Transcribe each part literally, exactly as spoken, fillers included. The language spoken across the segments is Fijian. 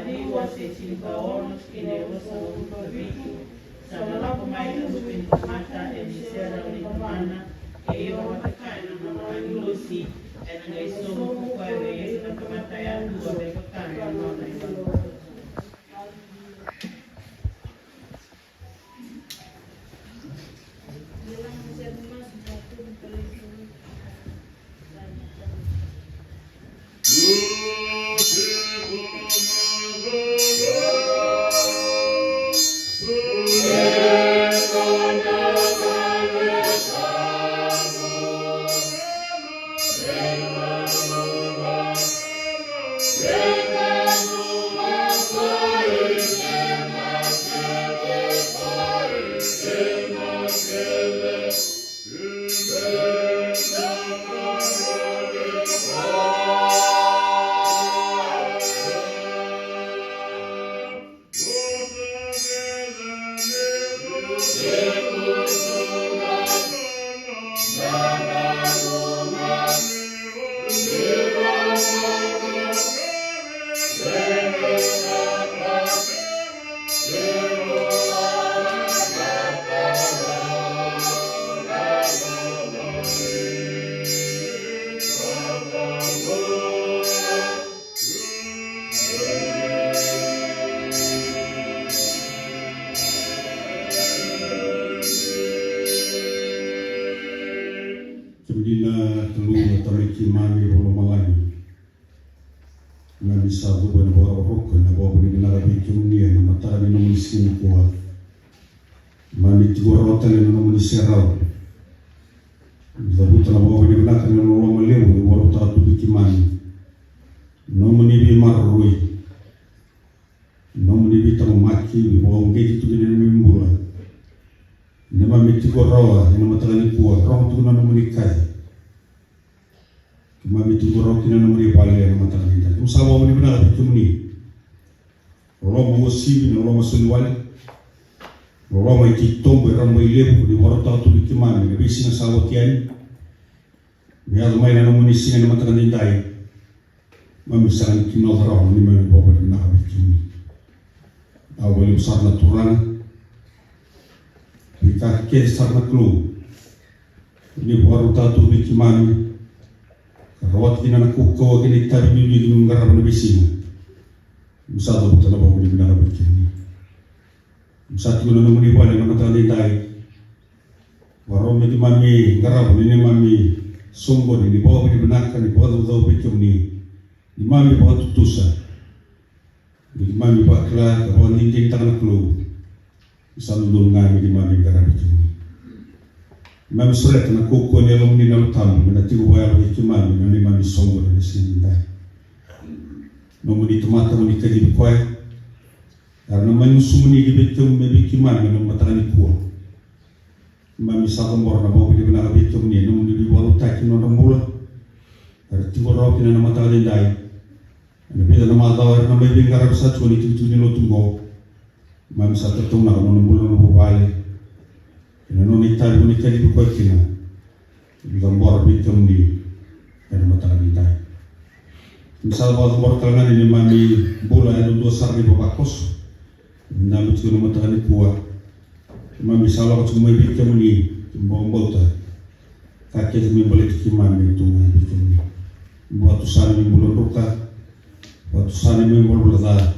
Liu wase tinikaono tikina e ruasagavulu ka vitu. Sa lako mai na Luve ni tamata e na iserau ni tamana, e io vata kaya na nona agilosi, e na qai sogo ko koya vei ira na tamata yadua me vaka na nona ivalu. Kemuni na Kalou na Tamai keimami vakalomalagi, keimami sa cuva ena vakarokoroko ena vakavinavinaka vei kemuni ena mataka ni nomuni siga nikua. Keimami tiko rawa tale ena nomuni serau. Cavuta na vakavinavinaka ni loloma levu ni vakarautaka tu vei keimami. Nomuni veimaroroi, nomuni veitaqomaki ni vakauqeti tu kina na neimami bula. Neimami tiko rawa ena mataka nikua, rogo tu na nomuni kaci. Keimami tiko rawa kina na nomuni vale ena mataka nikua. Keimami sa vakavinavinaka vei kemuni. Loloma uasivi, na loloma soli wale, loloma e titobu, e rabailevu ni vakarautaka tu vei keimami ena veisiga sa oti yani. Me yaco mai na nomuni siga ena mataka nikua. Keimami sega ni kinoca rawa ni keimami vakavinavinaka vei kemuni. Au vakalevu sara na Turaga. Veika kece sara na Kalou ni vakarautaka tu vei keimami, ka rawata kina na kaukauwa kei na itavi bibi keimami qarava ena veisiga. Keimami sa cavuta na vakavinavinaka vei kemuni. Keimami sa tiko ena nomuni vale ena mataka nikua. Vakarau me keimami qarava na neimami soqoni ni vakavinavinaka, ni vakacaucau vei kemuni. Neimami vakatutusa, me keimami vakila ka vakadinadinataka na Kalou. Sa dodonu ga me keimami qaravi kemuni. Keimami sureta na kaukauwa ni Yalomuni na Yalo Tabu me na tiko vakayalo vei keimami ena neimami soqo ena siga nikua. Nomuni tamata mo ni kacivi koya. Era na mai gusumuni ki vei keimami, vei keimami ena mataka nikua. Keimami sa cabora na vakavinavinaka vei kemuni ena nomuni veivakalotutaki na nodra bula. Era tiko rawa kina ena mataka nikua. Ena vica na macawa era na mai veiqaravi sa tiko ena itikotiko ni lotu oqo. Keimami sa tataunaka na nona bula na vuvale. Ena nona itavi mo ni kacivi koya kina. Keimami cabora vei kemuni ena mataka nikua. Keimami sa vakacabora tale ga ni neimami bula e dua sara na ivavakoso. Keimami tiko ena mataka nikua. Keimami sa lako tiko mai vei kemuni, keimami vakabauta. Ka kece me baleti keimami tu ga vei kemuni. Vakatusa na neimami bula druka. Vakatusa na neimami bula ca.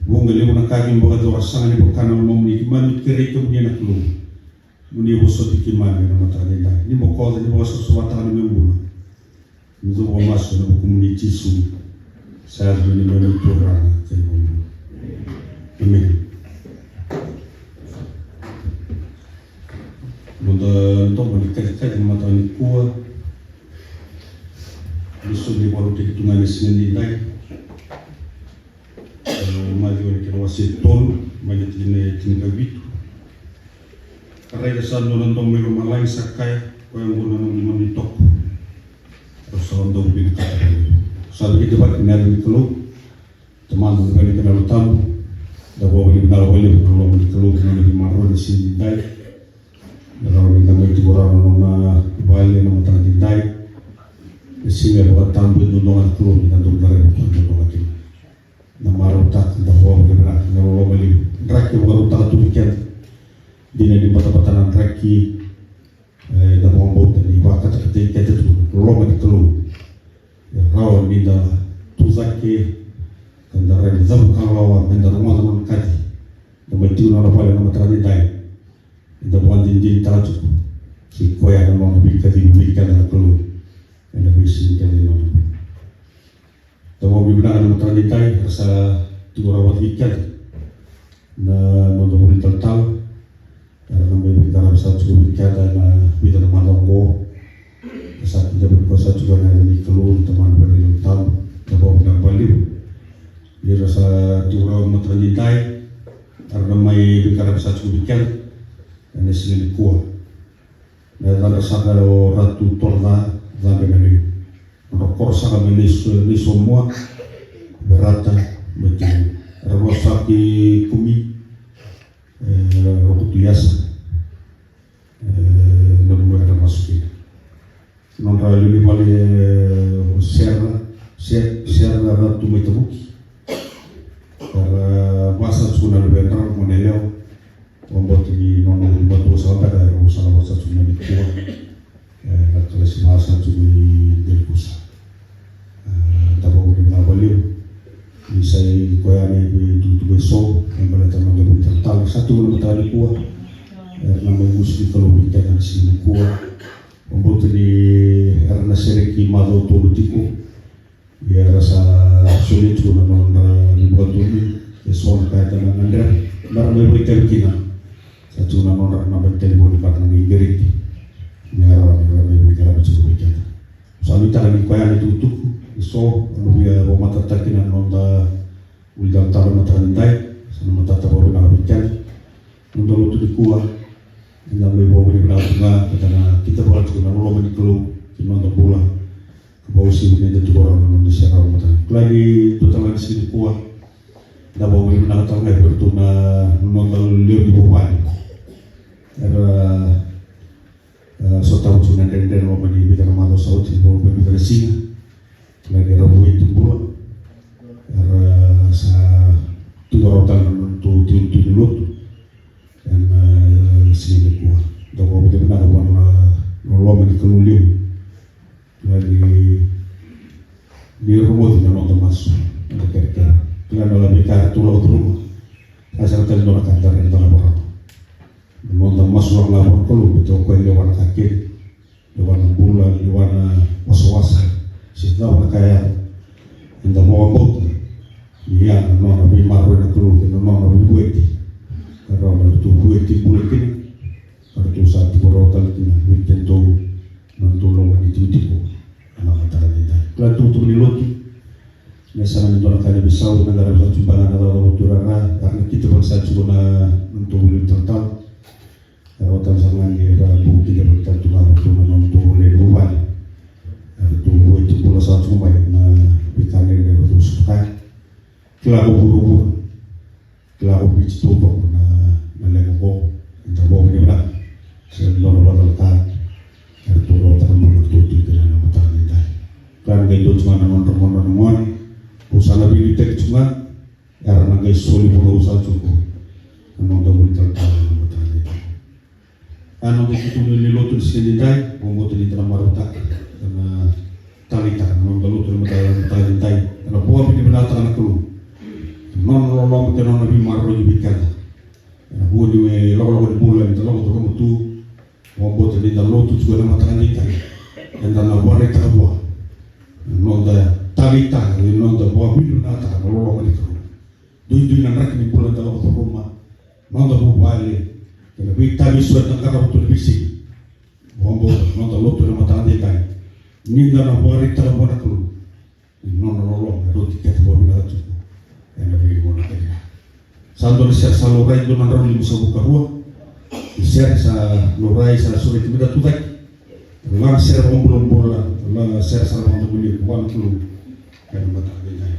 Vuqa levu na ka keimami vakayacora sega ni vaka na lomamuni, keimami kerei kemuni na Kalou. Mo ni vosoti keimami ena mataka nikua. Ni bokoca, ni vakasavasavataka na neimami bula. Ni dou vakamasu ena vukumuni Jisu. Sa yaco na neimami Turaga kei na iVakabula. Emeni. Noda domo ni kacikaci ena mataka nikua. Ni so ni vakarautaki tu ga ena siga nikua. E, Maciu ena kena wase e tolu, mai na tikina e tinikavitu. Ka raica sa dua na domo mai lomalagi sa kaya, koya oqo na noqu nomuni toko. Au sa dau vinakata. Sa vinakata vata na yaca ni Kalou. Tamada, na Luvena kei na Yalo Tabu. Da vakavinavinaka vakalevu na loma ni Kalou, na nona veimaroroi ena siga nikua. Na rawa ni da mai tiko rawa ena nona vale ena mataka nikua. Na siga e vakatabu e dodonu na Kalou, ni da dau qaravi koya dodonu kina. Na marautaka keda. Dina ni batabata na draki, e, da vakabauta ni vakatakatai keda tu na loloma ni Kalou. E rawa ni da tucake ka da rawa ni cavuikalawa me da rogoca na nona kaci. Da mai tiko na nona vale na mataka ni dai. Eda vakadinadinataka tiko kei koya na nona veikacivi vei keda na Kalou ena veisiga kece ni nona bula. Da vakavinavinaka na mataka ni dai, era sa tiko rawa vata kei keda na noda vuli talatala, era na mai veiqaravi sa tiko vei keda ena vica na macawa oqo. Sa kidavaki koya sa tiko ena yaca ni Kalou, na Tamana, Luvena, Yalo Tabu. Da vakavinavinaka vakalevu ni ra sa tiko rawa na mataka ni dai, era na mai veiqaravi sa tiko vei keda ena siga nikua. Na yacadra saka o Ratu Toroca Cabe na Liu. Nodra koro saka mai Naiso, Naisomua, Verata, mai Tui. Era vosa ki Kumi, e, Roko Tui Yasa. E, na vuna era masu kina. Nodra lewe ni vale, e, o Sera, Se-, Sera Ratu mai Tavuki. Era vasa tiko na luvedrau, gone yalewa. Vakabauta ni nona ulumatua saka beka, era sa na vasa tiko na nikua. E, na kalasi vasa tiko i Delikusa. E, da vakavinavinaka vakalevu. Ni sa i koya na itukutuku eso, e baleta na noda vuli talatala. Sa tu na mataka nikua. Era na mai gusu ni Kalou vei keda na siga nikua. Vakabauta ni era na sereki macawa tolu tiko. Ia era sa solia tiko na nodra veivakadonui, e so na ka e tara na gadreva. Me ra mai vakaitavi kina. Sa tiko na nodra naba ni talevoni vata na qai qiriti. Me ra, me ra mai veiqaravi tiko vei keda. Sa nuitaka ni koya na itukutuku eso, au na via vakamatatataka kina na noda vuli talatala mataka ni dai, sa na matata vakavinaka vei keda. Noda lotu nikua, eda mai vakavinavinaka tu ga, eda na kidavaka tiko na loloma ni Kalou ki na noda bula. Ka vakauasivi ni da tiko rawa na noda serau mataka. Kila ni dua tale ga na siga nikua, da vakavinavinaka tale ga vei iratou na noda lewe ni vuvale. Era, e, sotava tiko na dredre loma ni vica na macawa sa oti, loma ni vica na siga. Kila ni ra vueti bula. Era sa tiko rawa tale na nodratou itutu ni lotu ena, e, siga nikua. Da vakavinavinaka vua na loloma ni Kalou levu. Kila ni, ni rogoci na noda masu, noda kerekere. Kila na veika eratou lako curuma. Ka sega tale ni dua na ka da rawa ni da na vakarau. Na noda masulaka ga vua na Kalou, baleta o koya e lewa na ka kece, lewa na bula, lewa na wasawasa, se cava na ka e yaco. Eda vakabauta ni ya na nona veimaroroi na Kalou kei na nona veivueti. Ka rawa ni ratou vueti bula kina, ka ratou sa tiko rawa tale kina vei kedatou na nodatou loma ni itikotiko ena mataka ni dai. Kila itukutuku ni lotu, me sega ni dua na ka ni veisau, me qaravi sa tu beka na cakacaka tu rara, era na kidavaki sa tiko na nodatou vuli talatala. Era vata sara ga ni ra bau kidavaki tale tu ga na nodatou lewe ni vuvale. Eratou vueti bula sa tiko mai na veika dredre eratou sota kaya. Kila ko vuravura. Kila ko Viti taucoko na, na leqa oqo, eda vakavinavinaka. Sega ni nona vakacalaka, eratou rawata na bula eratou tu kina ena mataka ni dai. Kila ni qai dua tu ga na nodra gauna na gone, au sa na veiliutaki tu ga, era na qai soli vunau sa tu qo. Na noda vuli talatala ena mataka ni dai. A noda itutu ni lotu ni siga ni dai, vakabauta ni da na marautaka, da na taleitaka na noda lotu ena mataka ni dai. Ena vakavinavinakataka na Kalou. Nona loloma kei na nona veimaroroi vei keda. Ena vuku ni lakolako ni bula eda lako curuma tu, vakabauta ni da lotu tiko ena mataka ni dai. Eda na vakaraitaka vua na noda taleitaka, na noda vakavinavinakataka na loloma ni Kalou. Duidui na draki ni bula eda lako curuma, noda vuvale, kei na veitavi eso eda qarava tu ena veisiga. Vakabauta na noda lotu ena mataka ni dai. Ni da na vakaraitaka vua na Kalou ni nona loloma e rauti keda vakavinaka tiko ena veigauna kece ga. Sa dua na sere sa laurai, dua na drau limasagavulu ka rua. Ni sere sa laurai, sa sureti meda tucake. Laga sere vakabulabula, laga sere sara vakadomonia vua na Kalou. Ena mataka ni dai.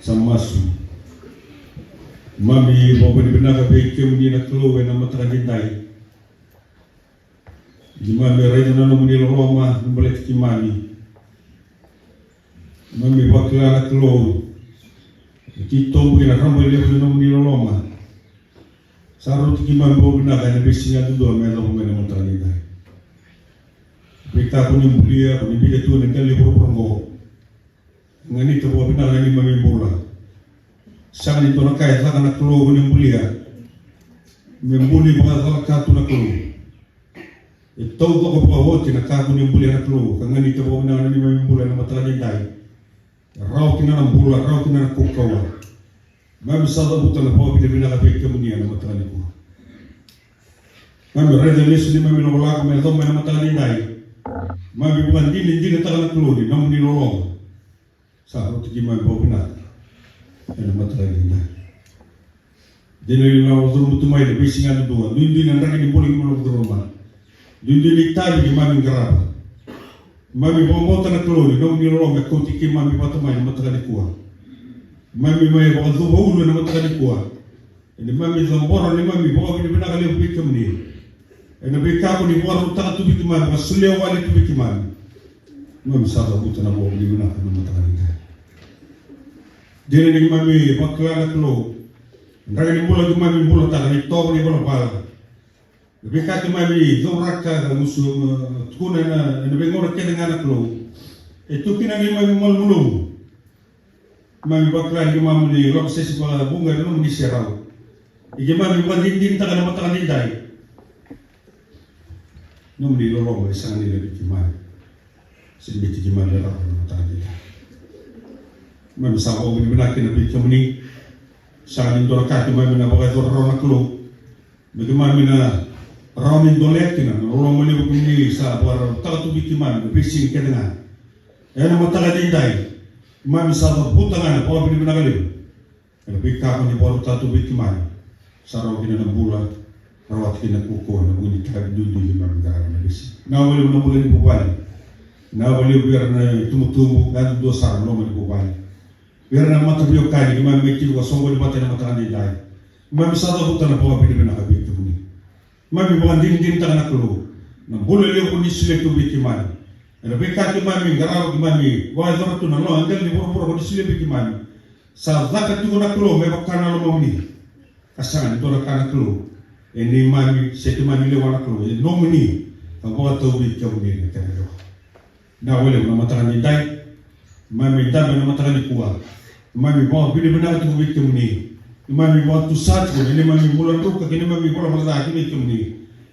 Sa masu. Mami vakavinavinaka vei kemuni na Kalou ena mataka ni dai. Ni mami raica na nomuni loloma ni baleti keimami. Mami vakila na Kalou ni titobu kei na rabailevu ni nomuni loloma. Sa rauti keimami vakavinaka ena veisiga yadudua me yacova mai na mataka ni dai. Veika ko ni bulia, ko ni biuta tu ena dela ni vuravura oqo. Ganita vakavinaka na neimami bula. Sega ni dua na ka e caka na Kalou ko ni bulia me buli vakacalaka tu na Kalou. E taucoko vakaoti na ka ko ni bulia na Kalou, ka ganita vakavinaka na neimami bula ena mataka ni dai. E rawa kina na bula, rawa kina na kaukauwa. Mami sa cavuta na vakavinavinaka vei kemuni ena mataka nikua. Mami raica lesu neimami lakolako me yacova mai na mataka ni dai. Mami vakadinadinataka na Kalou ni nomuni loloma. Sa rauti keimami vakavinaka ena mataka ni dai. Dina ni na curuma tu mai na veisiga yadudua, duidui na draki ni bula keimami curuma. Duidui na itavi keimami qarava. Mami vakabauta na Kalou ni nomuni loloma e kauti keimami vata mai na mataka nikua. Mami mai vakacuva ulu ena mataka nikua. Ena mami cabora na neimami vakavinavinaka levu vei kemuni. Ena veika ko ni vakarautaka tu vei keimami, vakasolia wale tu vei keimami. Mami sa cavuta na vakavinavinaka ena mataka ni dai. Dina ni keimami vakila na Kalou, draki ni bula keimami bulataka, na itovo ni valavala, na veika keimami cauraka, na gusu, na tukuna ena, ena veigauna kece ga na Kalou. E tu kina na neimami malumalumu. Keimami vakila ni keimami lako sese vakavuqa ena nomuni serau. Ia keimami vakadinadinataka ena mataka ni dai. Nomuni loloma e sega ni levu vei keimami. Se ni beti keimami rawa ena mataka ni dai. Keimami sa vakavinavinaka kina vei kemuni. Sega ni dua na ka keimami na vakayacora rawa na Kalou. Me keimami na rawa ni dolea kina na loloma levu kemuni sa vakarautaka tu vei keimami na veisiga kece ga. Ena mataka ni dai, keimami sa cavuta ga na vakavinavinaka levu. Ena veika ko ni vakarautaka tu vei keimami. Sa rawa kina na bula, rawata kina na kaukauwa, na vuku ni itavi duidui keimami qarava na veisiga. Vinaka vakalevu na bula ni vuvale. Vinaka vakalevu vei ira na itubutubu, yadudua sara na loma ni vuvale. Vei ira na mataveiwekani, keimami mai tiko vakasoqoni vata ena mataka ni dai. Keimami sa cavuta na vakavinavinaka vei kemuni. Keimami vakadinadinataka na Kalou na bula levu ko ni solia tu vei keimami. Ena veika keimami qarava, keimami vakayacora tu na loma ni vuravura ko ni solia vei keimami. Sa caka tiko na Kalou me vaka na lomamuni. Ka sega ni dua na ka na Kalou e neimami se keimami lewa na Kalou, e nomuni. Ka vakatau vei kemuni na kena lewa. Vinaka vakalevu na mataka ni dai. Keimami dabe ena mataka nikua. Keimami vakavinavinaka tiko vei kemuni. Keimami vakatusa tiko na neimami bula druka kei na neimami bula vakaca ki vei kemuni.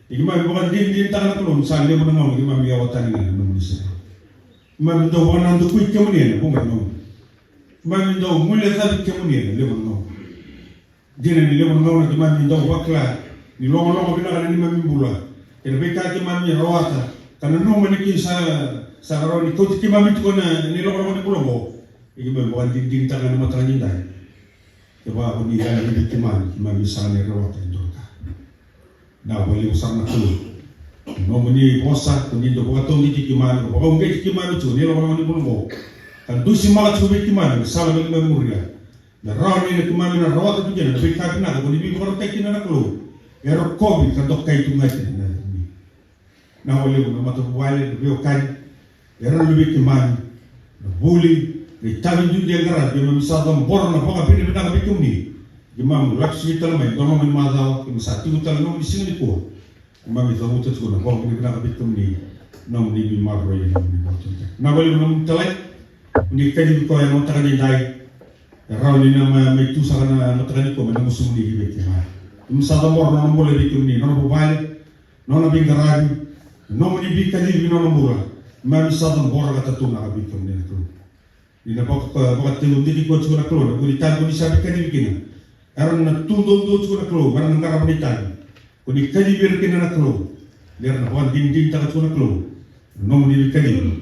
Ia keimami vakadinadinataka na Kalou ni sa levu na gauna keimami yawa tani ga ena nomuni serau. Keimami dau vakanadukui kemuni ena vuqa na gauna. Keimami dau guilecavi kemuni ena levu na gauna. Dina ni levu na gauna keimami dau vakila ni logologo vinaka na neimami bula kei na veika keimami rawata, ka nanuma ni kei sa, sa rawa ni kauti keimami tiko na, na ilogologo ni bula oqo. Ia keimami vakadinadinataka ena mataka ni dai. Kevaka ko ni yali vei keimami, keimami sega ni rawata e dua na ka. Vinaka vakalevu sara na Kalou. Nomuni vosa ko ni dau vakataudeitaki keimami, ka vakauqeti keimami tiko na ilogologo ni bula oqo. Ka dusimaka tiko vei keimami na sala me keimami muria. Me rawa ni na keimami na rawata tu kina na veika vinaka ko ni veivakarautaki kina na Kalou. E rokovi ka dokai tu ga kina na yacamuni. Vinaka vakalevu na matavuvale, na veiwekani, era na luvei keimami, na vuli, na itavi duidui e qaravi, keimami sa cabora na vakavinavinaka vei kemuni. Keimami lako sivita tale mai dua na loma ni macawa, keimami sa tiko tale ena nomuni siga nikua. Keimami cavuta tiko na vakavinavinaka vei kemuni, nomuni veimaroroi, nomuni vakatutaki. Vinaka vakalevu na nomuni talai, ni kacivi koya ena mataka ni dai. E rawa ni na mai, mai tu saka na mataka nikua, mai na gusumuni ki vei keimami. Keimami sa cabora na nona bula vei kemuni, nona vuvale, nona veiqaravi, nomuni veikacivi, nona bula. Keimami sa cabora ka tautaunaka vei kemuni na Kalou. Ni na vaka, vakataudeitaki koya tiko na Kalou, na vuli tabu ni sa veikacivi kina. Era na tu duadua tiko na Kalou, era na qarava na itavi. Ko ni kacivi ira kina na Kalou. Ni ra na vakadinadinataka tiko na Kalou. Na nomuni veikacivi.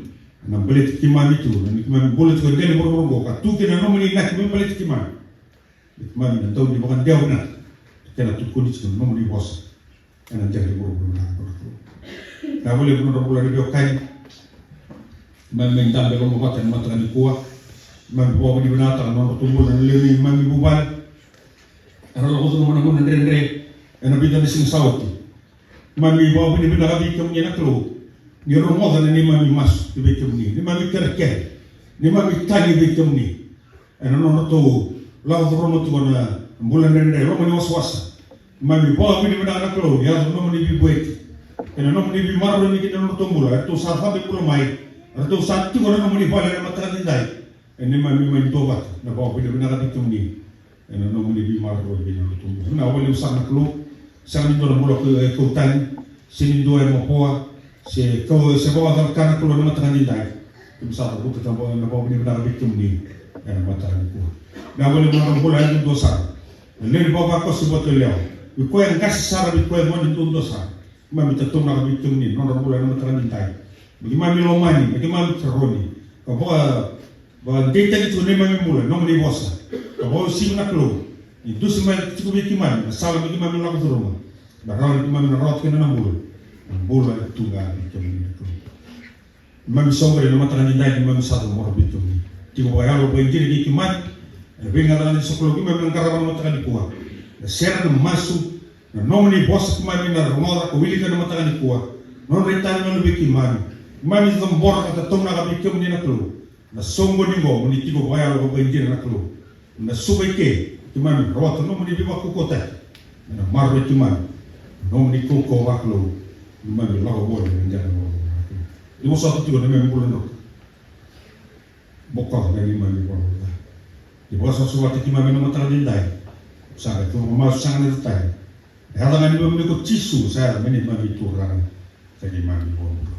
Na baleti keimami tu, na ni keimami bula tiko e dela ni vuravura oqo, ka tu kina na nomuni inaki me baleti keimami. Ni keimami na dau ni vakadewa vinaka. Kena tukuni tiko na nomuni vosa. Ena dela ni vuravura na Kalou. Vinaka vakalevu na nodra bula na veiwekani. Keimami mai dabe lomavata ena mataka nikua. Keimami vakavinavinakataka na nodratou bula na lewe ni neimami vuvale. Era lako curuma na gauna dredre ena vica na siga sa oti. Keimami vakavinavinaka vei kemuni na Kalou. Ni rogoca na neimami masu ki vei kemuni. Neimami kerekere. Neimami tagi vei kemuni. Ena nodratou lako curuma tiko na bula dredre, loma ni wasawasa. Keimami vakavinavinaka na Kalou, ni yaco na nomuni veivueti. Ena nomuni veimaroroi kina nodratou bula, eratou sa cabe bula mai, eratou sa tiko ena nomuni vale ena mataka ni dai. Ena neimami mai duavata, na vakavinavinaka vei kemuni. Ena nomuni veimaroroi kina nodratou bula. Vinaka vakalevu sara na Kalou, sega ni dua na bula e kau tani. Se ni dua e mavoa, se kau, se vakacalaka na Kalou ena mataka ni dai. Keimami sa cavuta tale na vakavinavinaka vei kemuni ena mataka nikua. Vinaka vakalevu na nodra bula yadudua sara. Na lewe ni vavakoso vata o Lewa. Vei koya e qase sara, vei koya e gone duadua sara. Keimami tautaunaka vei kemuni na nodra bula ena mataka ni dai. Me keimami lomani, me keimami karoni. Ka vaka Vakadeitaki tiko na neimami bula, nomuni vosa. Ka vakauasivi na Kalou. Ni dusimaki tiko vei keimami na sala me keimami lako curuma. Me rawa ni keimami na rawata kina na bula. Na bula e tu ga vei kemuni na Kalou. Keimami soqoni ena mataka ni dai, keimami sa cabora vei kemuni. Tiko vakayalo vakaidina vei keimami. Ena veigacagaca ni sokalou keimami na qarava ena mataka nikua. Na sere, na masu, na nomuni vosa keimami na rogoca ka wilika ena mataka nikua. Nodra itavi na luvei keimami. Keimami cabora ka tautaunaka vei kemuni na Kalou. Na soqoni oqo mo ni tiko vakayalo ka vakaidina na Kalou. Na suka i ke, keimami rawata nomuni veivakaukauwataki. Me na maroroi keimami. Nomuni kaukauwa vakalou. Keimami lako voli ena dela ni vakaukauwa. Ni vosota tiko na neimami bula na Kalou. Boko na neimami bula na Kalou. Sa sovata keimami ena mataka ni dai. Sa qai toro masu sara na tale. E yaca ga ni neimami ko Jisu, sa yaca me neimami Turaga. Sa neimami iVakabula.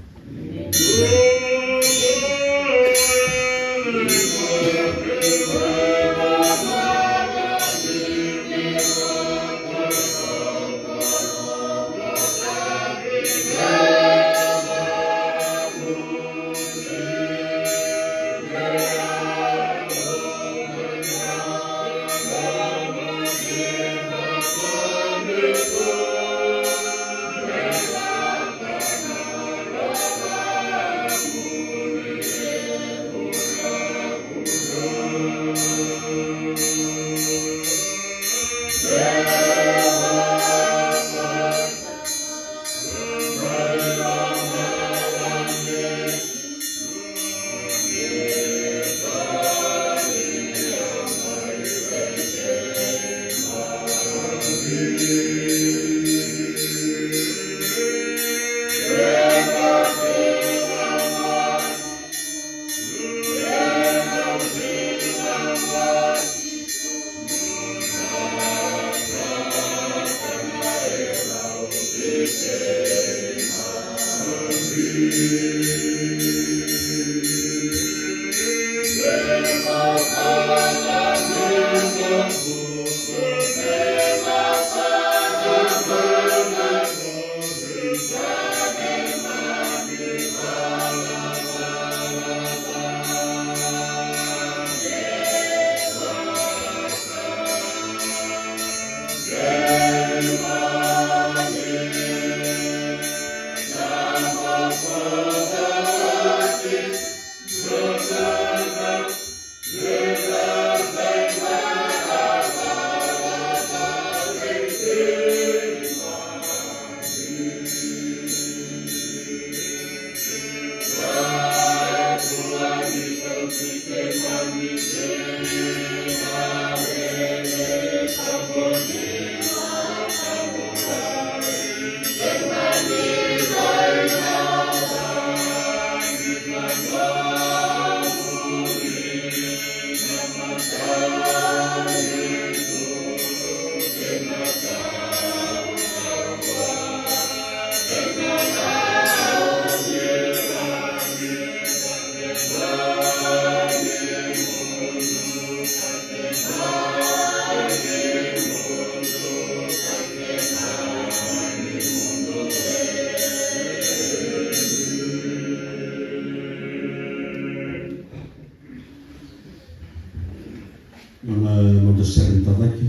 Na noda sere ni tacake,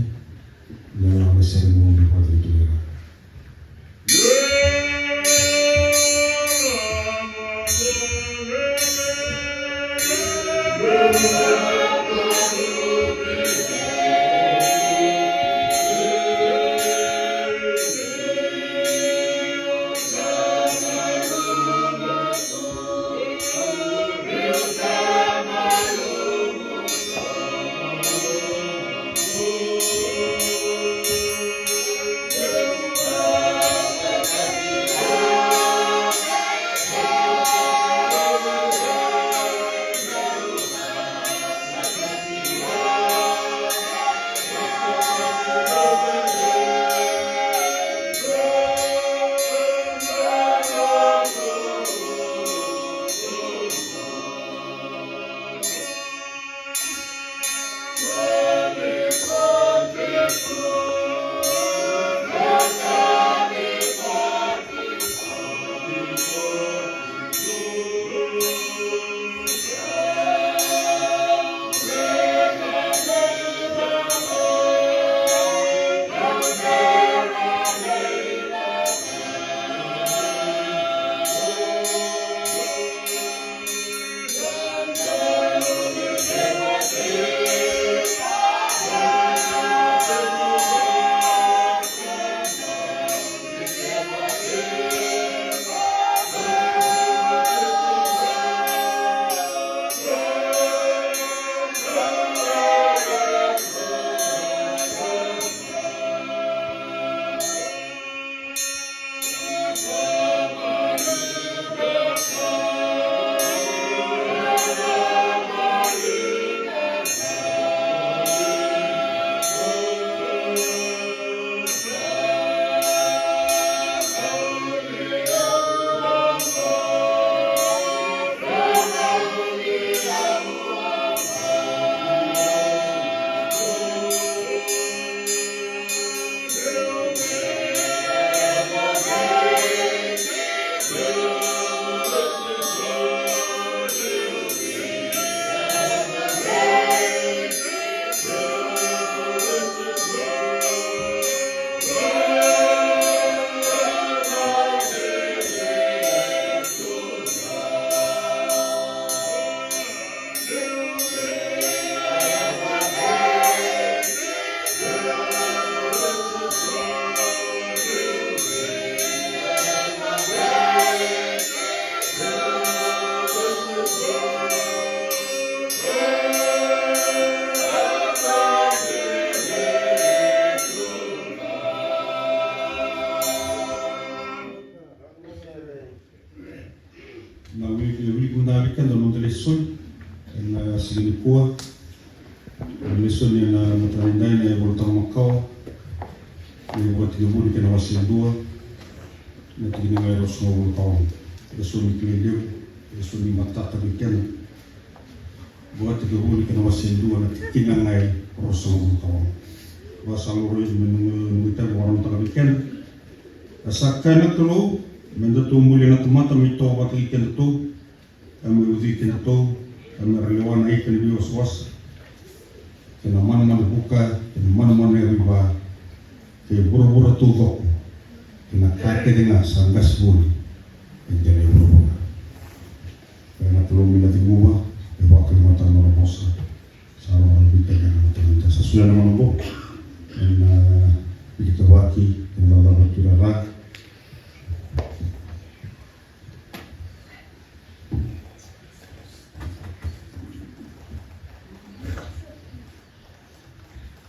na noda sere ni tacake. Lesoni ena mataka edaidai na iVolatabu Makawa, na iVakatekivu na kena wase dua, na tikina ga e ruasagavulu ka ono. Lesoni kilai levu, lesoni matata vei keda. Vakatekivu na kena wase dua, na tikina ga e ruasagavulu ka ono. Vakasalusa me nomu itavi vakarautaka vei keda. A sa kaya na Kalou, me datou bulia na tamata me itovo vata kei kedatou, ka me ucui kedatou, ka me ra lewa na ika ni veiwasawasa kei na manumanu vuka kei na manumanu yavaiva kei vuravura taucoko kei na ka kece ga sa qasi voli e dela ni vuravura. Kaya na Kalou me na ciguva, me vakavinavinaka na nona vosa. Sa lako na vita na mataka ni sa solia na nona bo ena vikitavaki kei na cakacaka tuirara.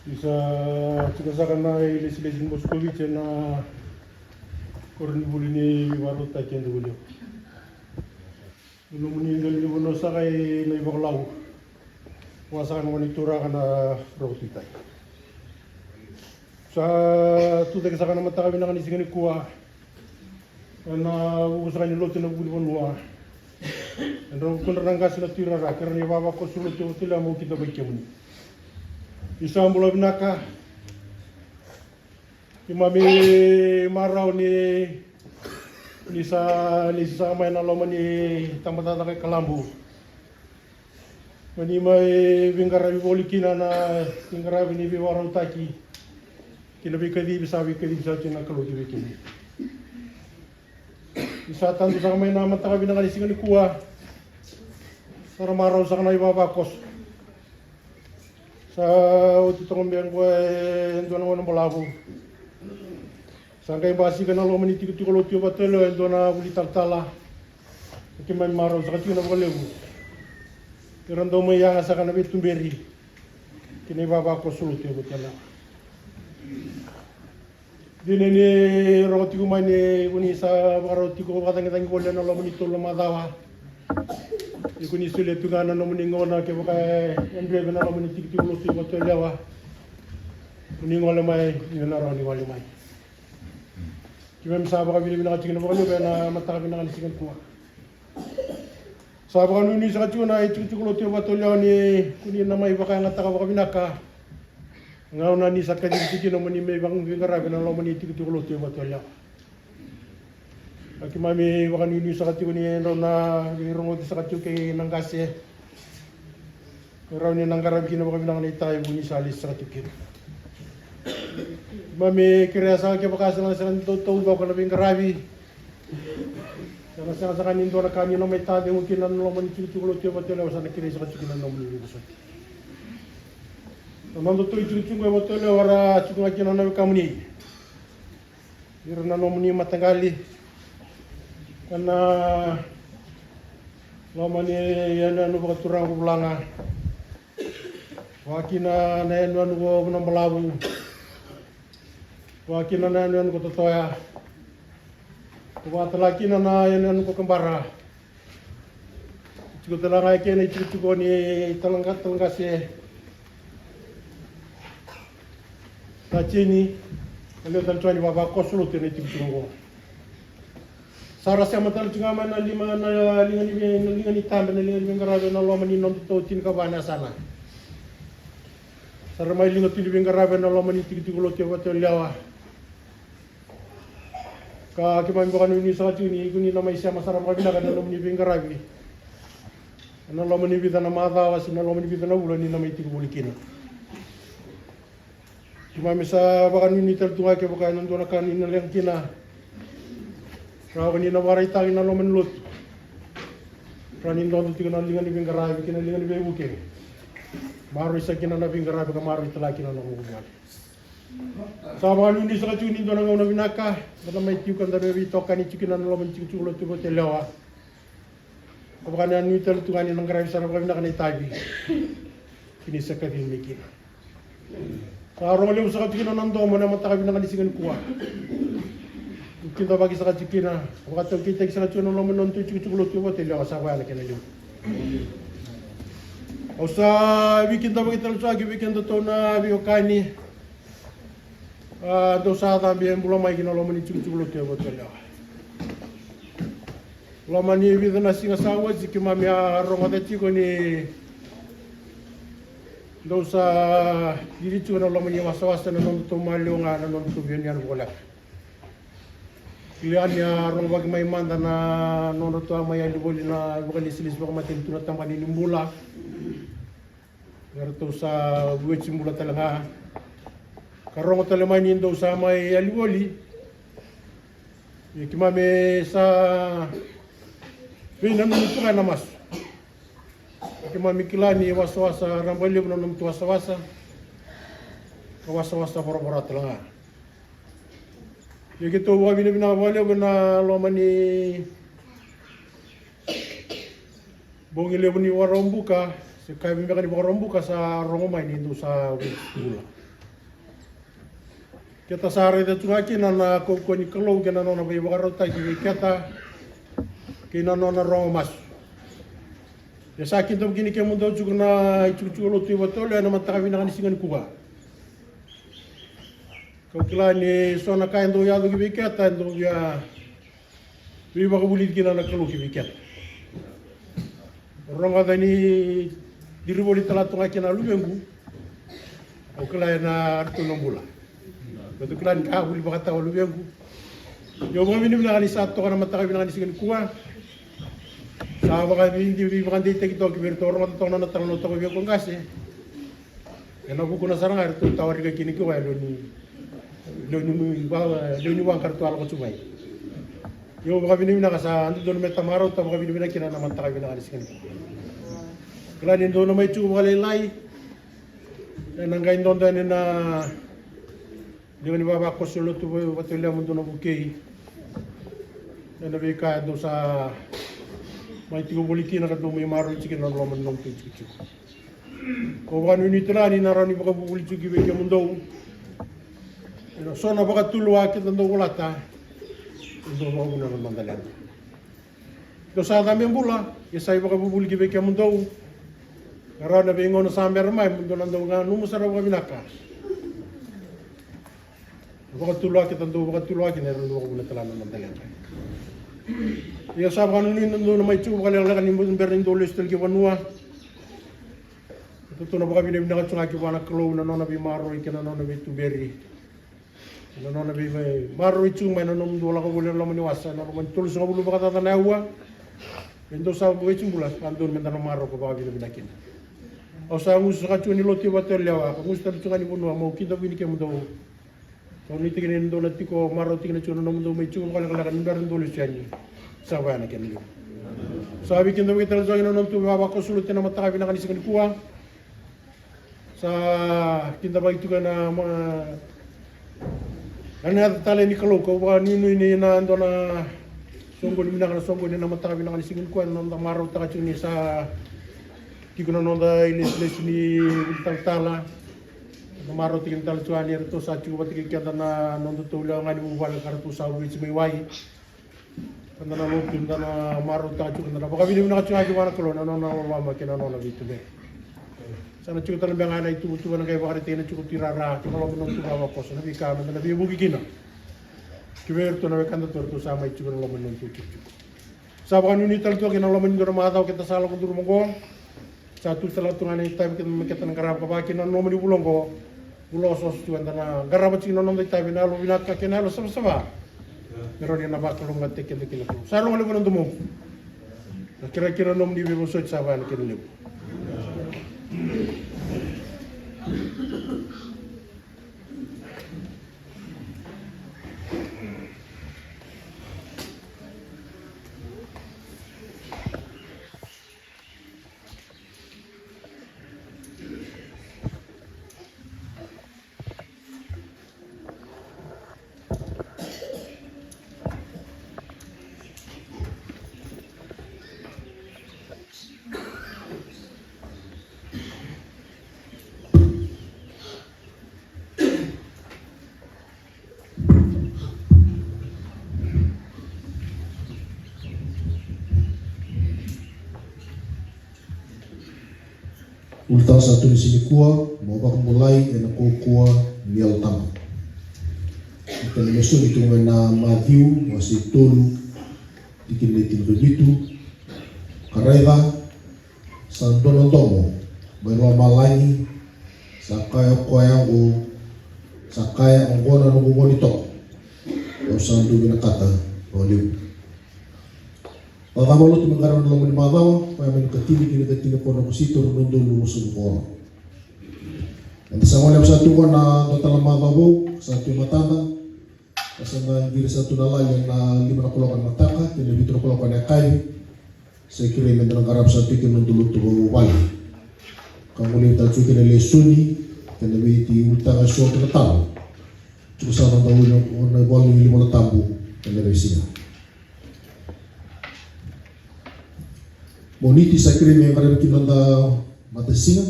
Ni sa tiko saka na ilesilesi ni Moskovitse na koronivuli ni vakarautaki e Dagaliwa. Nomuni dela ni vanua saka e na iVakalou. Vua saka na gone turaga na Roko Tui Tai. Sa tucake saka na mataka vinaka ni siga nikua. Ena vuku saka ni lotu ena vuku ni vanua. Ena kudra na qase na tuirara kei ira na ivavakoso lotu e Vatulelewa mo kidavaki kemuni. Ni sa bula vinaka. Keimami marau ni, ni sa, ni sa mai na loma ni tabacakacaka e Kalabu. Mani mai veiqaravi voli kina na veiqaravi ni veivakarautaki kei na veikacivi sa veikacivi sa tiko na Kalou ki vei kemuni. Ni sa tadu saka mai na mataka vinaka ni siga nikua. Sa ra marau saka na ivavakoso. Sa oti toka beka e dua na gauna balavu. Sa qai basika na loma ni tikotiko lotu e Vatulelewa e dua na vuli talatala. Keimami marau saka tiko na vakalevu. Era dau mai yaga saka na veituberi kei na ivavakoso lotu e Vatulelewa. Dina ni rogo tiko mai ni ko ni sa vakarau tiko vakacagicagi voli ena loma ni tolu na macawa. Ni ko ni solia tu ga na nomuni gauna kevaka e dreve na loma ni tikotiko lotu e Vatulelewa. Ko ni gole mai, ni na rawa ni gole mai. Keimami sa vakavinavinaka tiko na vakalevu ena mataka vinaka ni siga nikua. Sa vakanuinui saka tiko na itikotiko lotu e Vatulelewa ni ko ni na mai vakayagataka vakavinaka. Gauna ni sa kacivi tiko kina mo ni mai veiqaravi ena loma ni itikotiko lotu e Vatulelewa. A keimami vakanuinui saka tiko ni drau na veirogoci saka tiko kei na qase. Me rawa ni na qaravi kina vakavinaka na itavi ko ni sa lesi saka tiko kina. Keimami kerea saka kevaka sa na sega ni taucoko na veiqaravi. Sa na sega saka ni dua na ka ni na mai tacegu kina na loma ni tikotiko lotu e Vatulelewa, sa na kerei saka tiko kina na nomuni veivosoti. Na nodatou itikotiko e Vatulelewa ra tiko ga kina na wekamuni. Ira na nomuni mataqali. Ena loma ni yanuyanu vakaturaga ko Vulaga. Vakakina na yanuyanu ko Vanua Balavu. Vakakina na yanuyanu ko Totoya. Vakatale kina na yanuyanu ko Kabara. Tiko tale ga e kena itikotiko ni talaqa, talaqase. Sa tini, na lewe tale tiko ni vavakoso lotu ena itikotiko oqo. Sa ra sema tale tiko ga mai na lima, na liga ni vei, na liga ni tabe, na liga ni veiqaravi ena loma ni nodatou tinikava na yasana. Sa ra mai liga tu ni veiqaravi ena loma ni tikotiko lotu e Vatulelewa. Ka keimami vakanuinui saka tiko ni ko ni na mai sema sara vakavinaka ena loma ni veiqaravi. Ena loma ni vica na macawa se na loma ni vica na vula ni na mai tiko voli kina. Keimami sa vakanuinui tale tu ga kevaka ena dua na ka ni na leqa kina. Rawa ni na vakaraitaki na loma ni lotu. Rawa ni dodo tiko na liga ni veiqaravi kei na liga ni veivuke. Maroroi saka kina na veiqaravi ka maroroi tale kina na noqu vuvale. Sa vakanuinui saka tiko ni dua na gauna vinaka, da na mai tiko ka da na veitokani tiko kina na loma ni tikotiko lotu e Vatulelewa. Ka vakanuinui tale tu ga ni na qaravi sara vakavinaka na itavi. Ki ni sa kacivi mai kina. Sa rogo levu saka tiko kina na domo ena mataka vinaka ni siga nikua. Kidavaki saka tiko kina, vakataukeitaki saka tiko na loma ni nodatou tikotiko lotu e Vatulelewa, sa vaya na kena levu. Au sa veikidavaki tale tiko vei kedatou na veiwekani. A, dou sa cabe bula mai ki na loma ni jikojiko lotu e Vatuyalewa. Loma ni vica na siga sa oti keimami a rogoca tiko ni dou sa cici tiko na loma ni wasawasa na nodatou maliwa ga na nodatou veiyanuyanu vakaleka. Kila ni a rogovaki mai mada na nodratou a mai yali voli na vakalesilesi vakamatanitu na tabana ni bula. Eratou sa vueti bula tale ga. Ka rogo tale mai ni dou sa mai yali voli. Ia keimami sa veinanumi tu ga ena masu. Keimami kila ni wasawasa rabailevu na nomutou wasawasa. Ka wasawasa voravora tale ga. Ia keitou vakavinavinaka vakalevu ena loma ni bogi levu ni Vakaraubuka, se yakavi beka ni Vakaraubuka sa rogo mai ni dou sa vueti bula. Keda sa raica tu ga kina na kaukauwa ni Kalou kei na nona veivakarautaki vei keda kei na nona rogo masu. Ia sa kidavaki kina kemudou tiko na ijikojiko lotu i Vatuyalewa ena mataka vinaka ni siga nikua. Kau kila ni so na ka e dau yaco ki vei keda e dau via veivakavulici kina na Kalou ki vei keda. Rogoca ni diri voli tale tu ga kina luvequ. Au kila ena ratou na bula. Ratou kila ni ka vuli vakatawa luvequ. Io, vakavinavinaka ni sa toka na mataka vinaka ni siga nikua. Sa vakavinavinaka vakadeitaki toka ki vei ratou rogoca toka na nona talanoa toka vei au ko qase. Ena vukuna sara ga eratou tawarika kina ki koya e lewe ni, lewe ni, lewe ni waqa eratou a lako tu mai. Io, vakavinavinaka sa dodonu me tamarau ta vakavinavinaka kina na mataka vinaka ni siga nikua. Kila ni dou na mai tiko vakalailai. Ena qai dodo yani na liga ni vavakoso lotu vata lewa mo dou na vukei. Ena veika dou sa mai tiko voli kina ka dou mai maroroi tiko na loma ni nomutou tikotiko. Ko vakanuinui tale ni na rawa ni vakavuvuli tiko ki vei kemudou. Ena so na vakatulewa keda dau volata. Dou vakavuna na noda leqa. Dou sa cabe bula, ia sa ivakavuvuli ki vei kemudou. Na rawa na veigauna sa bera mai mo dou na dau nanuma sara vakavinaka. Vakatulewa keda dau vakatulewa kina era dau vakavuna tale na noda leqa. Ia sa vakanuinui na dou na mai tiko vakalekaleka ni bera ni dou lesu tale ki vanua. Keitou na vakavinavinaka tu ga ki vua na Kalou na nona veimaroroi kei na nona veituberi. Na nona veimaroroi tu mai na nomudou lako voli ena loma ni wasa ena loma ni tolusagavulu vakacaca na aua. E dou sa vueti bula sa dodonu meda na marau ka vakavinavinaka kina. Au sa gusu saka tu ni lotu i Vatuyalewa ka gusu tale tu ga ni vanua meu kidavaki kemudou. Kau nuitaki ni dou na tiko marau tiko na tiko na nomudou mai tiko vakalekaleka ni bera ni dou lesu yani. Sa vaya na kena levu. Sa veikidavaki tale tu ga na nodatou vavakoso lotu ena mataka vinaka ni siga nikua. Sa kidavaki tiko ena ma, na yaca talei ni Kalou kau vakanuinui ni na dua na soqoni vinaka na soqoni ena mataka vinaka ni siga nikua ena noda marautaka tiko ni sa tiko na noda ilesilesi ni vuli talatala. Na marau tiko ni tala tu yani eratou sa tiko vata kei keda na nodatou lewa ga ni vuvale ka ratou sa vueti mai wai. Keda na lotu da na marautaka tiko, da na vakavinavinaka tiko ga ki vua na Kalou na nona loloma kei na nona veituberi. Sa na tiko tale beka ga na ituvatuva na qai vakaraitaki na tiko tu i rara ki na loma ni nodatou vavakoso na veika meda na veivuke kina. Ki vei iratou na wekadatou eratou sa mai tiko na loma ni nodatou tikotiko. Sa vakanuinui tale tu ga ki na loma ni dua na macawa keda sa lako curuma oqo. Sa tu tale tu ga na itavi keda me keda na qarava ka vaka kina na nomuni vula oqo. Vula osooso tu eda na qarava tiko na noda itavi na yalo vinaka kei na yalo savasava. Me rawa ni na vakalougatataki keda kina. Sa rogo levu na domoqu. Na kerekere na nomuni veivosoti sa vaya na kena levu. Ulutaga sa tu ni siga nikua, mo vakabulai ena kaukauwa ni Yalo Tabu. Ena lesoni tu mai na Maciu, wase tolu, tikina e tinikavitu. Ka raica, sa dua na domo mai lomalagi sa kaya o koya oqo, sa kaya, "Oqo na noqu gone ni toka, au sa dau vinakata vakalevu." Cakacaka vakalotu me qaravi ena loma ni macawa, koya mai na katini ki na katini ko na Kosita, rua na udolu ruasagavulu ka ono. Eda sa gole vata tu qo na dua tale na macawa vou sa tu e matada. Sa na qiri sa tu na lali ena lima na kaloko ena mataka kei na vitu na kaloko ena yakavi. Sa kerei meda na qaravi sa tu kina noda lotu vakavuvale ka gole vata tu kina lesoni kei na veiti ulutaga eso kei na taro. Tiko sa na dau ina na ivola ni Vola Tabu ena veisiga. Moniti sa kerei me qaravi kina noda matasiga.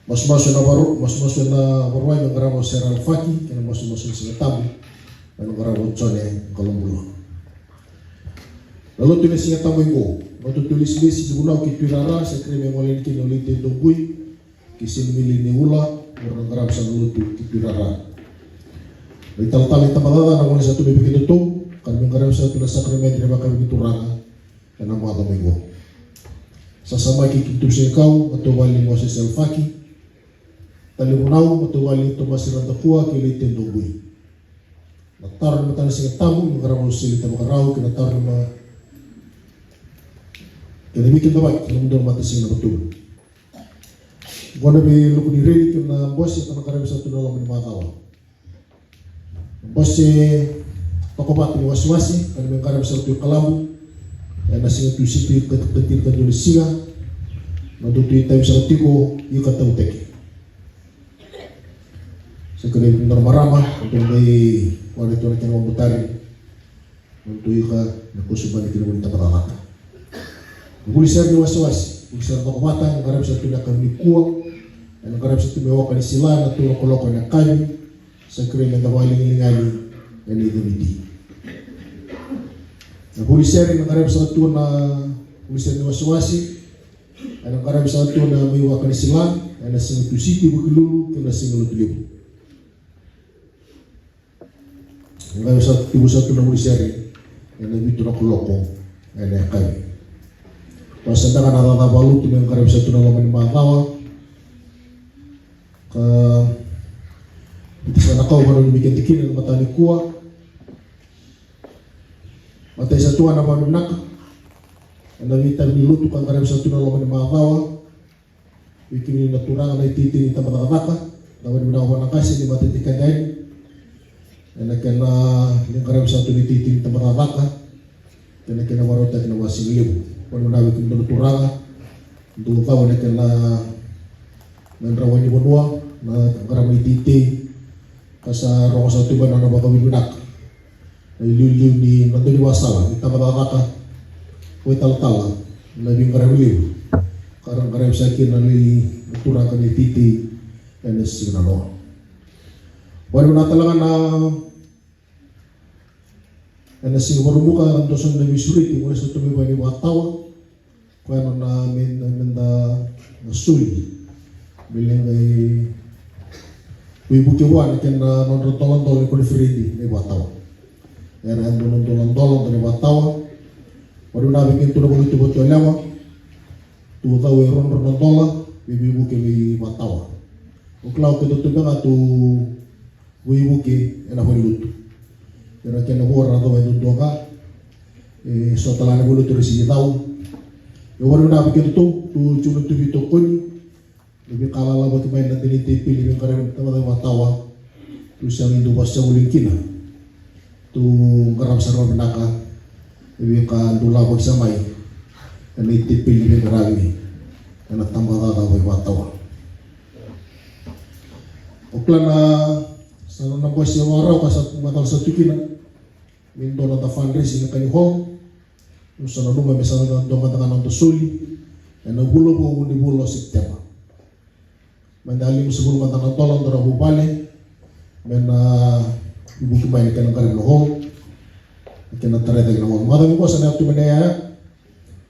Masumasu ena varu, masumasu ena varuai me qarava o Sera Alafaki, kei na masumasu ena Siga Tabu me qarava o Jone Qalobula. Na lotu ena Siga Tabu oqo, na lotu lesilesi ni vunau ki Tuirara, sa kerei me gole yani kina o Leite Dobui kei Senimili Niula, me ra na qaravi sa na lotu ki Tuirara. Na italatala ni tabacakacaka na gone sa tu mai vei kedatou, ka me qaravi sa tu na sakaramede ni vakavakaturaga ena macawa mai qo. Sasamaki ki Tubusenikau, matavuvale nei Mosese Alafaki. Talevunau, matavuvale nei Tomasi Radakua kei Leite Dobui. Na taro ni mataka ni Siga Tabu me qarava o Sili Tavakarau, kei na taro ni ma-, kei na veikidavaki ena nomudou matasiga na vatolu. Qo na veiloku ni reli kei na bose ka na qaravi sa tu ena loma ni macawa. Bose toka vata ni wasewase ka na me qaravi sara tu i Kalabu ena Siga Tusiti, ka, ka, ka, ka dua ni siga. Na dua tu itavi sara tiko i Katauteke. Sa kerei dua na marama, dua mai vale tu na kena wabutari. Nodou ika na kosipani kina vuli tabacakacaka. Na vuli sere ni wasewase, vuli sere toka vata, na qaravi sa tu na yakavi nikua, ena qaravi sa tu me waka ni sila, na tolu na kaloko ena yakavi, sa kerei meda vakaligaliga yani ena icuniti. Na vuli sere na qaravi sa tu na vuli sere ni wasewase, ena qaravi sa tu na me waka ni sila, ena Siga Tusiti, Vukelulu, kei na Siga Lotulevu. Qai sa tekivu sa tu na vuli sere ena vitu na kaloko ena yakavi. Ka sa beka na cakacaka vakalotu me qaravi sa tu ena loma ni macawa. Ka oti sa na kau vanua ni weekend kina ena mataka nikua. Matai sa tu ga na vakanuinui vinaka ena veitavi ni lotu ka qaravi sa tu ena loma ni macawa. Vei kemuni na turaga na iteitei ni tabacakacaka, na vakanuinui vinaka vua na qase ni mataitai keda yani. Ena kena ni qaravi sa tu na iteitei ni tabacakacaka kei na kena vakarautaki na wase levu. Vakanuinui vinaka vei kemudou na turaga dou cau ena kena, na dra wai ni vanua, na qaravi na iteitei. Ka sa rogo sa tu mai na nona vakavinavinaka na iliuliu ni noda ivakasala ni tabacakacaka, vakaitalatala, na veiqaravi levu ka ra qaravi sa kina na turaga na iteitei ena siga nanoa. Vakanuinui vinaka tale ga na, ena siga Vakaraubuka, na doso na veisureti, gole sa tu mai vua na ivakatawa. Koya na nona me, me, meda na soli me lai qai veivuke vua na kena nodra doladola ni koniferedi na ivakatawa. Era yadua na doladola na ivakatawa. Vakanuinui vinaka vei kemudou na valenilotu vakatulewa. Dou cau e rua na drau na dola me veivuke vei ivakatawa. Au kila o kedatou beka dou veivuke ena valenilotu. Era kena vo ra cau e dodonu ga. E so tale ga na valenilotu era sega ni cau. Ia vakanuinui vinaka vei kedatou, dou tiko na tu veitokoni. Na veika lalawaki mai na dela ni tepeli veiqaravi na tabacakacaka ivakatawa. Dou sega ni dau vakasegulegi kina. Dou qarava sara vakavinaka na veika dou lavaki sa mai ena itepeli ni veiqaravi ena tabacakacaka ivakatawa. O kila na sa na bose e vakarau ka sa macala sa tu kina me dua na noda fundraising ena Kani Hall. Au sa nanuma me sa na dua mada ga na noda soli ena vula vou ni vula o Sepiteba. Meda limasagavulu mada na dola, dua na vuvale me na ivuki mai na kena qaravi na hall. Kena tarai cake na hall. Macawa qo sa na tu mai na yaya.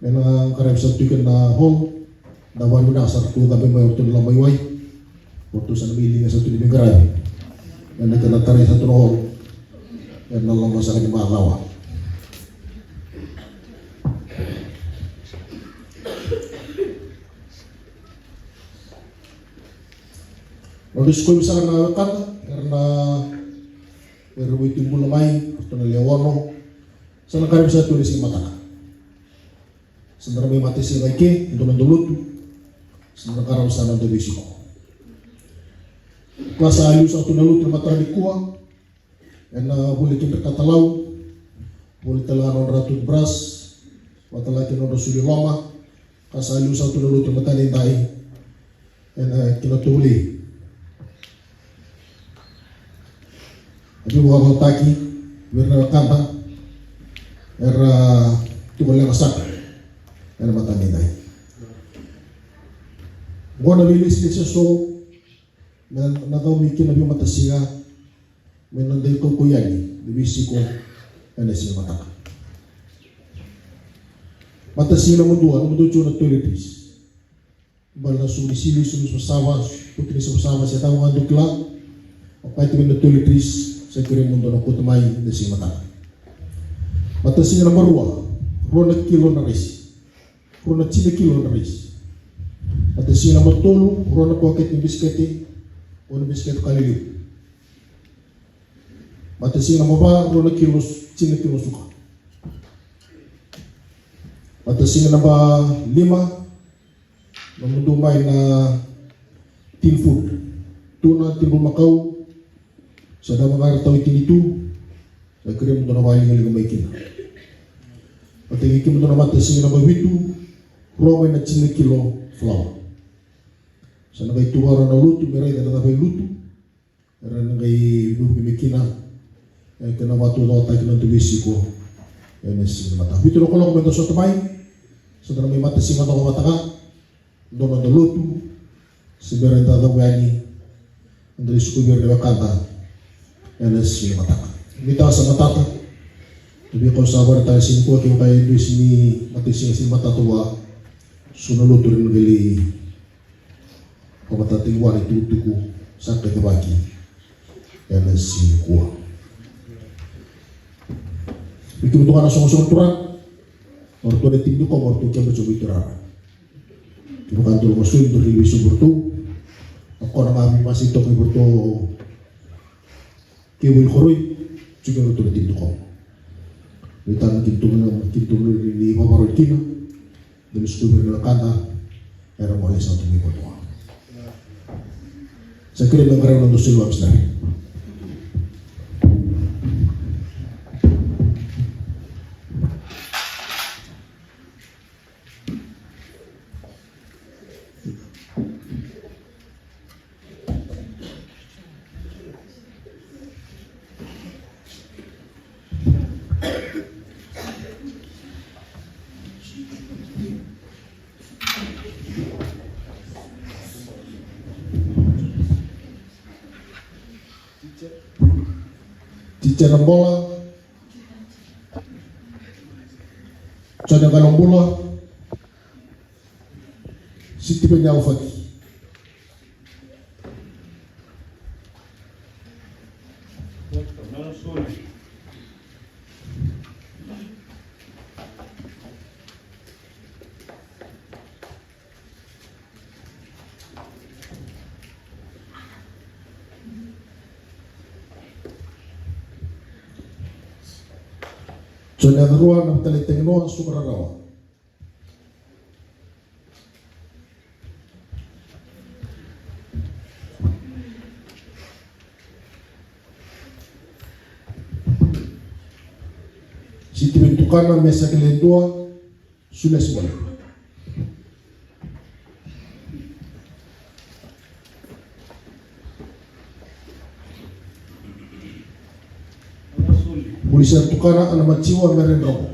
Me na qaravi sa tu kina na hall. Da vakavinaka sa tu cabe mai o ratou na lama i wai. O ratou sa na mai liga sa tu ni veiqaravi. Me na kena tarai sa tu na hall. Me na loma saka ni macawa. Nodra sikovi saka na wekada, era na, era veitubula mai, ratou na lewe ono. Sa na qaravi sa tu ena siga mataka. Sa na mai matai siga i ke, e dua na noda lotu. Sa na qaravi sa na noda veisiko. Ka sa liu sa tu na lotu ena mataka nikua. Ena vuli kina katalau, vuli tale ga nodra toothbrush, vata tale ga kina nodra sulu i loma, ka sa liu sa tu na lotu ena mataka nikua. Ena kena tovoli. A veivakarautaki vei ira na wekada era tiko leqa saka ena mataka nikua. Qo na veilesilesi eso me na caumi kina veimatasiga. Me na dai kaukaua yani na veisiko ena siga mataka. Matasiga na madua, na madua tiko na toiletries. Bale na suku ni sili, suku ni savasava, suku ni savasava se cava ga dou kila. O kati mai na toiletries, sa kerei mo dou na kauta mai na siga mataka. Matasiga na marua, rua na kilo na raisi. Rua na tini na kilo na raisi. Matasiga naba tolu, rua na pakete ni bisikete, o na bisikete ka liliu. Matasiga naba va, rua na kilo, tini na kilo suka. Matasiga naba lima, na mudu mai na tin food. Tuna, tin bulmakau, sa dau maka ra tau i tini tu, sa kerei mo dou na vakaligaliga mai kina. Matasiga kina dou na matasiga naba vitu, rua mai na tini na kilo flour. Sa na qai tu vaka na lotu me raica na cava e lutu. Era na qai vuki mai kina. E kena vakatucaketaki na dua veisiko. Ena siga mataka vitu na kaloko me da sota mai. Sa da na mai matasiga toka vata ga. Dua na noda lotu, se bera ni da cavu yani, eda lai sikovi ira na wekada ena siga ni mataka. Ni tasa matata, na veika au sa vakaraitaka ena siga nikua, kevaka e dua e sega ni matasiga siga ni matata vua, so na lotu era na qai lai vakamatataki vua na itukutuku sa kacivaki ena siga nikua. Vei kemudou ga na soqosoqo turaga, o ratou na timi ni koma, o ratou keba tiko mai Turara. Kevaka dou na masu, dou na veisiko vei ratou. O koya ga me masu toka vei ratou. Kei vei Koroi, tiko vei ratou na timi ni koma. Vei tana kina tu na, kina tu na ni vavaroi kina. Dou na sikovi ira na wekada, era gole saka tu mai Kotoa. Sa kerei me qaravi na noda soli vamisinari. Tija na bola. Jone Qalobula. Sitiveni Aufaki. Jone Acarua, na Veitalai Taginoa, Suka Rarawa. Sitiveni Tukana, Mesake Ledua, Sulia Simone. Ulisa Tukana, Ana Matiwa, Mere Dromo.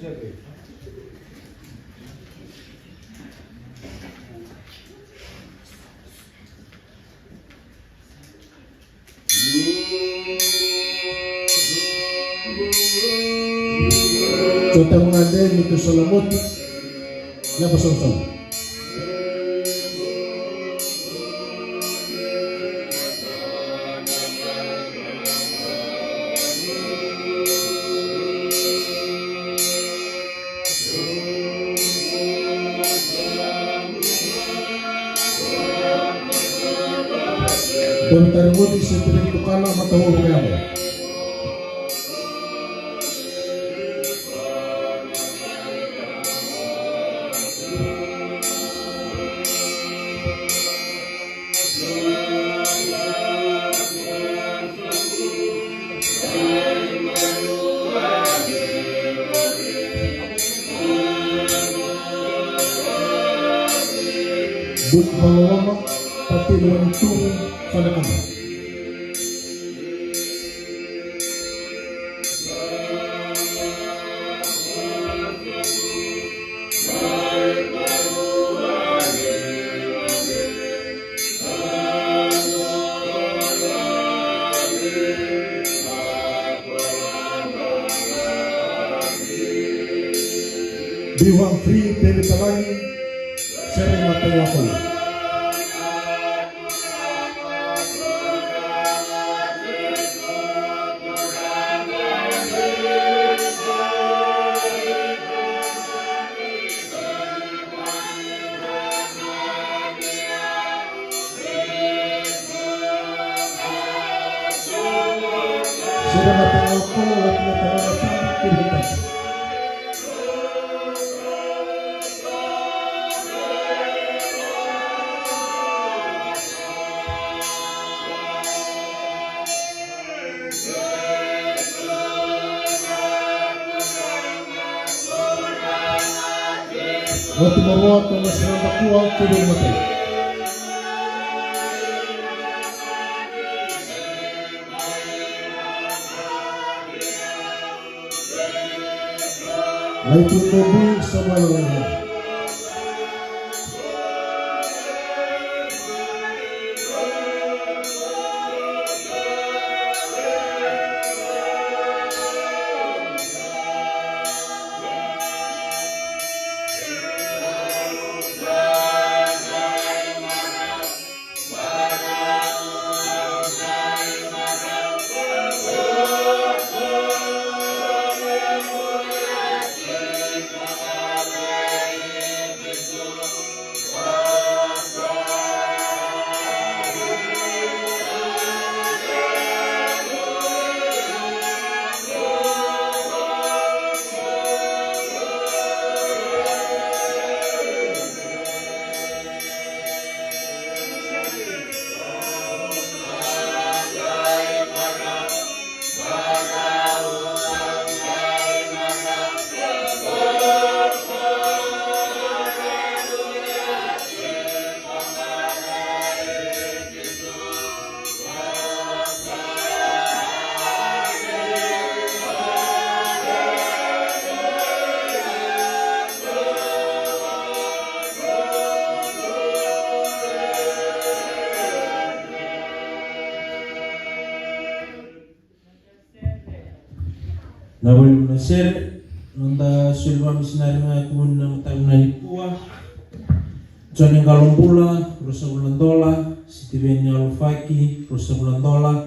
Sota muna dei ni tu solamoti. Laba solasala. Dou tarivuti se tiri tukana mata uru kena. Buli vakaloloma, patini wani tuvu, fale kama. Biu Humphrey, Tevita Lagi, Sere Mataiwakolo. Sere Mataiwakolo, wati na tara na tabu kiri tasi. Wati Maroa, Tomas Randa Kua, kiri matai. Lai tu tobui, Samuela Lainau. Na vale na sere, noda soli vamisinari ga e kumuni na mataka vinaka nikua. Jone Qalobula, ruasagavulu na dola. Sitiveni Alofaki, ruasagavulu na dola.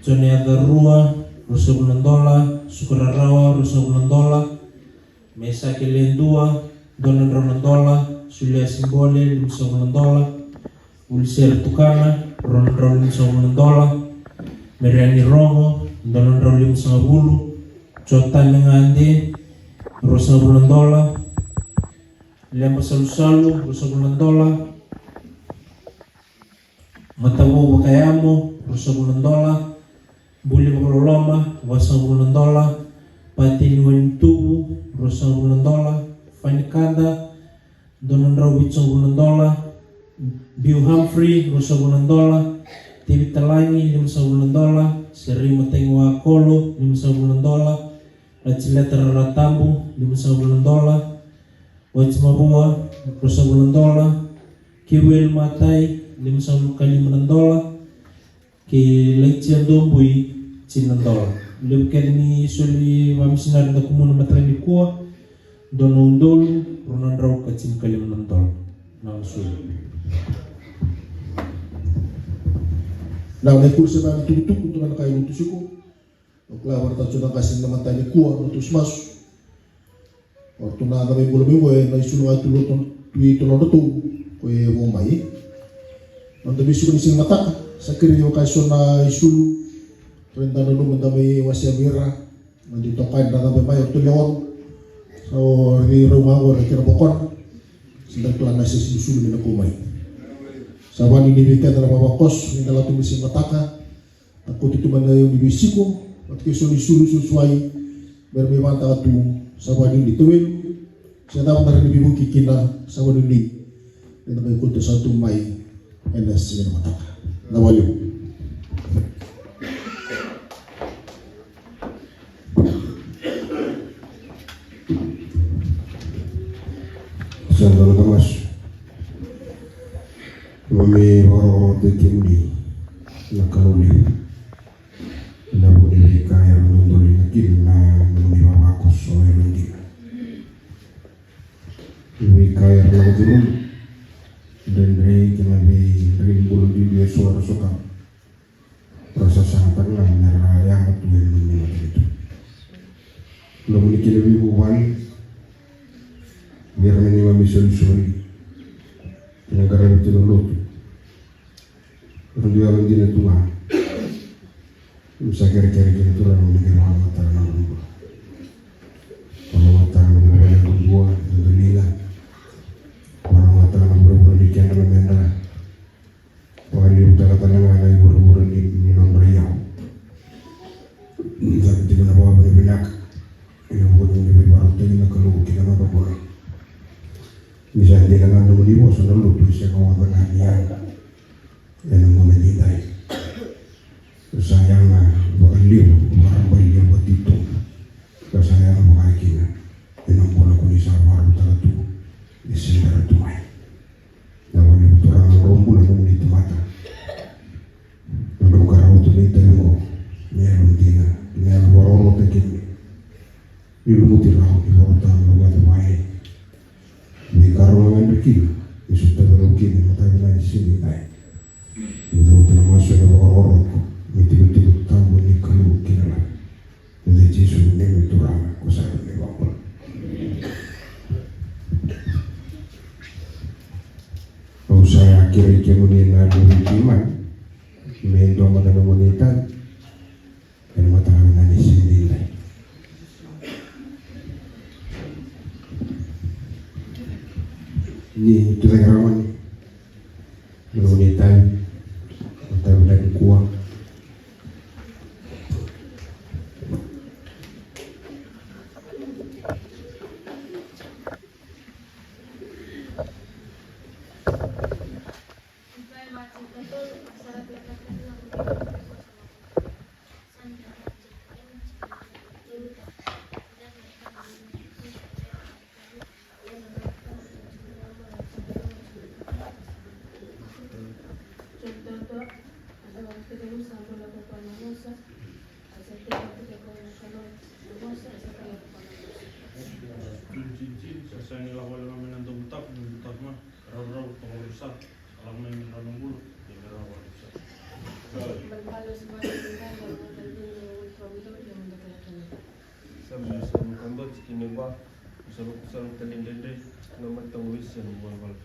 Jone Yacarua, ruasagavulu na dola. Sukararawa, ruasagavulu na dola. Mesake Ledua, dua na drau na dola. Sulia Sibole, limasagavulu na dola. Ulisere Tukana, rua na drau limasagavulu na dola. Meriani Rogo, dua na drau limasagavulu. Jotame Gade, ruasagavulu na dola. Leba Salusalu, ruasagavulu na dola. Matavou Vakayamo, ruasagavulu na dola. Buli Vakaloloma, vasagavulu na dola. Patini Wainituvu, ruasagavulu na dola. Fani Kada, dua na drau vitusagavulu na dola. Biu Humphrey, ruasagavulu na dola. Tevita Lagi, limasagavulu na dola. Sere Mataiwakolo, limasagavulu na dola. Laci Letara Ratabu, limasagavulu na dola. Waci Marua, ruasagavulu na dola. Kiwel Matai, limasagavulu ka lima na dola. Kei Laitia Dobui, tini na dola. Levu kece ni soli vakamisinari da kumuna mataka nikua, dua na udolu rua na drau ka tinikalima na dola. Na soli. Na, na ikuri se vaka ni tukutuku, dua na ka e lutu siko. O kila vata tiko na qase ni mataka nikua, na tusi masu. O ratou na cava e bula mai qo, e na isulu ga tu lotu, tu i tolodratou, ko e vo mai. Noda veisiko ni siga mataka, sa kerei vaka e so na isulu, rai da nanuma da mai wasea vei ira, na dui toka ni da cabe mai, o ratou lewa. Sa o rei rau ga qo, na kena bokona. Sa da kila na sesi ni isulu me na kau mai. Sa vakanuinui vei keda na vavakoso, ni da lako tu mai siga mataka. Takoto tu mai na yau ni veisiko, vata kei so ni isulu suasuai, me ra mai vakataka tu, sa vakanuinui tawelu, se cava na rawa ni veivuke kina, sa vakanuinui. Eda mai kauta sa tu mai, ena siga ni mataka. Na waliu. Sa dua na ka masu. Keimami vakarokorokotaki kemuni na Kalou levu. Na vu ni veika era na dodoliga kina na nomuni vavakoso yalodina. Veika era na curu, dredre kei na veidredre ni bula duidui eso era sotava. Ra sasagataka ga me ra yaga tu ena nomuni matanitu. Nomuni kena veivuvale vei ira na neimami isolisoli kei na qaravi tu na lotu. Ra dui yalodina tu ga. Keimami sa kerekere kina Turaga mo ni qai rogoca na nodra bula. Rogoca na vuvale duadua, na dodoliga. Rogoca na vuravura ni kedra na medra. Vakalevutaka tale ga na ivurevure ni, ni nodra iyau. Ni caka tiko na vakavinavinaka ena vuku ni veivakarautaki na Kalou ki na nodra bula. Ni sa dina ga na nomuni vosa na lotu e sega walega ni yaga ena gauna edaidai. Sa yaga vakalevu, vakarabailevu, vakatitobu. Ka sa yaga vakakina ena bula ko ni sa vakarautaka tu me se bera tu mai. Na wale Turaga na nodrau bula na nomuni tamata. Nodrau qarava tu na itavi oqo me yalodina, me yalo vakarokorokotaki kemuni. Ni lumuti rawa ni vakarautaka na nodrau matavuvale. Me qarauna ga na kina, me sotavi rau kina na mataka vinaka ni siga edaidai. Me cauta na masu ena vakarokoroko, me tikotiko tabu ni Kalou kei na lami. Ena Jisu na neimami Turaga, ko sa neimami iVakabula. Au sa kerei kemuni na luve i keimami me dua mada na nomuni itavi ena mataka vinaka ni siga edaidai. Ni tucake rawa mada na nomuni itavi, mataka vinaka nikua. Sa sega ni lako wale ga mai na domo tapu, na domo tapu ga. Raurau, tokalau sa. Lako mai me rawa na bula, me rawa na bula. Sa me sa me kandoti kina ba, sa me sa me tali dredre, na matau isi na bula bula.